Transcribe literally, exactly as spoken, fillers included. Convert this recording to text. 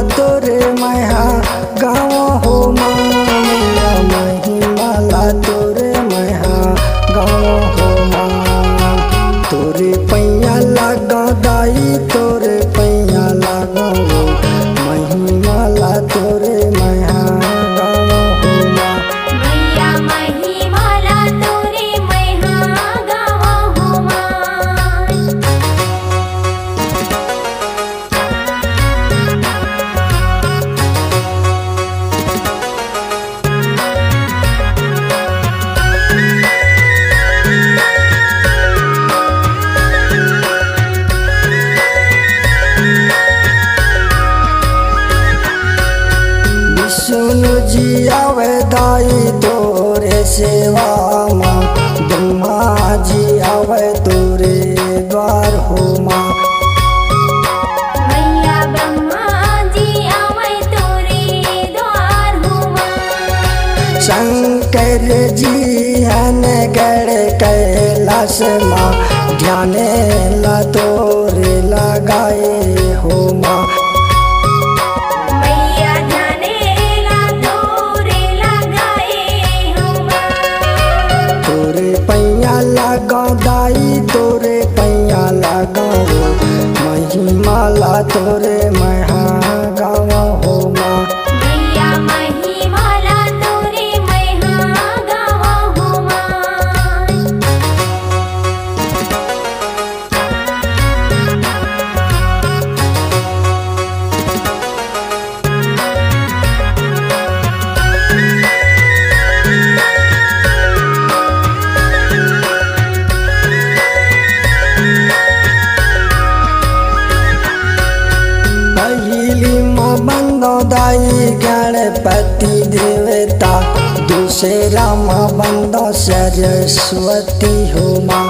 तोरे मैहा गाँव हो माँ, मैया महिमा ला तोरे मैहा गाँव हो माँ। तोरे पैया लागों दाई, तोरे पैया लागों, महिमा ला तोरे मैहा गाँव हो माँ। मैया महिमा ला तोरे मैहा गाँव हो माँ। विष्णु जी आवे दाई तोरे सेवा मा, ब्रह्मा जी आवे तोरे द्वार हो माँ। मैया ब्रह्मा जी आवे तोरे द्वार हो माँ। शंकर जी हन गढ़ कैलाश मा, ध्यान ला तोरे लगाए हो माँ। मैया ध्यान ला तोरे लगाए हो माँ। तोरे पैया लागों दाई, तोरे पैया लागों, महिमा ला तोरे मैहा गाँव हो माँ। मैया महिमा ला तोरे मैहा गाँव हो माँ। पहिली म बंदो दाई गणपति देवता, दूसरा म बंदो सरस्वती हो माँ।